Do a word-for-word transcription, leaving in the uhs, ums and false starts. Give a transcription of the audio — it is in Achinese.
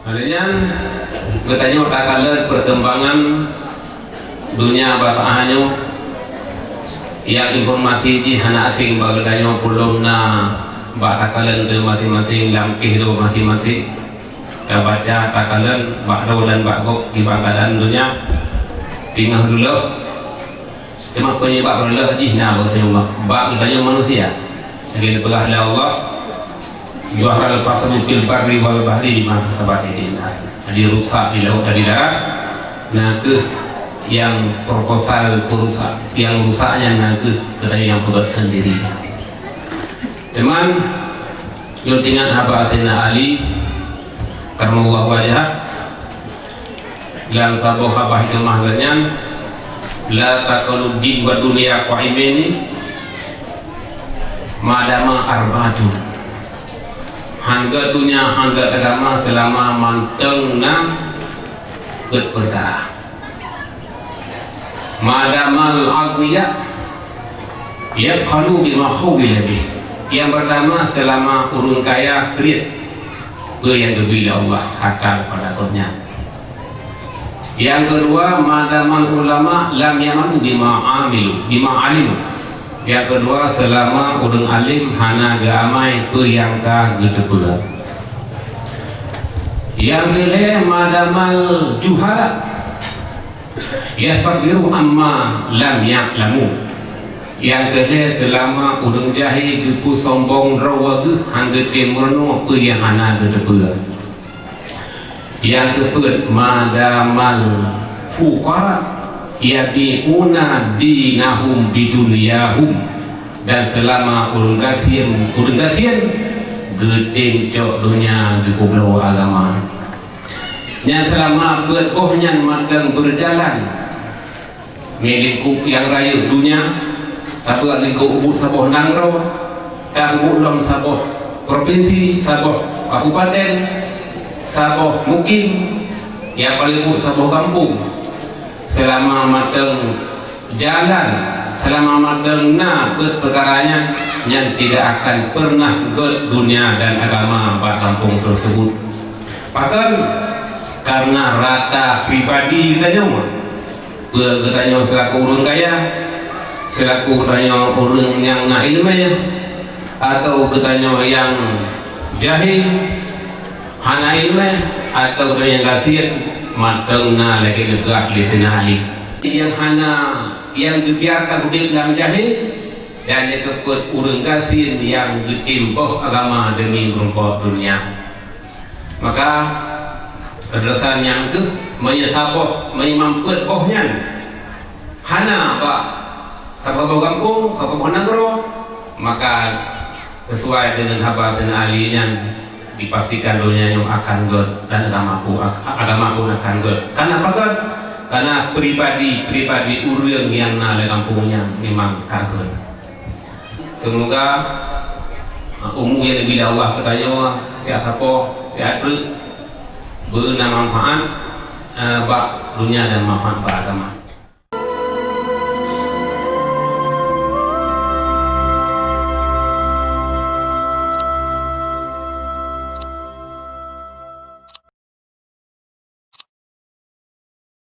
Lheueh nyan, geutanyoe takalon perkembangan dunia basa nyoe, nyang informasi jih hana asing bak geutanyoe, peulom na bak takalon teuh masing-masing lam keudroe masing-masing. Tabaca, takalon bak droe dan bak gob di bangkalan dunia. Teungoh reuloh, teuma penyebab reuloh jih na bak geutanyoe, bak geutanyoe manusia. Lagée geupeugah lé Allah, "Zaharal fasadu fil barri wal bahri bima kasabat aydin nas." Jadi rusak di laut dan di darat, na kheueh nyang proposal peurusak, nyang rusak nyan na kheueh geutanyoe nyang peubuet sendiri. Teuma, nyoe teuingat haba Saidina Ali karamallahu wajhah, lam saboh haba hikmah geuh nyan, "La tazalu din wa dunya qaimaini ma dama arba'atun." Han gét dunia, han gét agama seulama mantong na gét peukara. "Ma damal aghniya yabkhalu bima khuwila bih." Nyang pertama, seulama ureuëng kaya kriet peue nyang geubri lé Allah harta kepada gobnyan. Nyang keudua, "Ma damal ulama lam ya'malu bima amilu, bima alimu." Nyang keudua, seulama ureuëng alim hana geuamai peue nyang ka geuteupeue. Nyang keulhée, "Ma damal juhala yastakbiru amma lam ya'lamu." Nyang keulhée, seulama ureuëng jahé geupeusombong droe geuh, han geutem meurunoe peue nyang hana geuteupeue. Nyang keupeuet, "Ma damal fuqara yabi'una dinahum bidunyahum." Dan seulama ureuëng gasien, ureuëng gasien geutem cok donya geupeubloe agama. Nyan seulama peuet boh nyan mantong beujalan. Mé lingkup nyang rayeuk donya, tapeue lingkup ubeut saboh nanggroe, tapeue lom saboh propinsi, saboh kabupaten, saboh mukim, nyang paleng buet saboh gampông. Seulama mantong jalan, seulama mantong na peuet peukara nyan, nyan tidak akan pernah gét donya dan agama bak gampông tersebut. Pakon? Karena rata pribadi geutanyoe. Peue geutanyoe seulaku ureuëng kaya, seulaku geutanyoe ureuëng nyang na iéleumé, atawa geutanyoe nyang jahé, hana iéleumé, atawa geutanyoe nyang gasien, mantong na lagée neupeugah lé Saidina Ali. Nyang hana, nyang geubiarkan udeb lam jahé, dan nyang keupeuet ureuëng gasien nyang geutem boh agama deumi meurumpok donya. Maka, keudrosan nyan kheueh, meunyoe saboh, meunyoe mantong peuet boh nyan hana bak saboh gampông, saboh nanggroe, maka sesuai dengan haba Saidina Ali nyan, dipastikan donya nyoe akan gét dan agama pun, agama pun akan gét. Karena apa gét? Karena pribadi-pribadi ureuëng nyang na lam gampông nyan memang ka gét. Seumoga, uh, umu nyang geubri lé Allah keu tanyoe siat sapoh, siat treuk, beuna manfaat, uh, bak donya dan manfaat bak agama.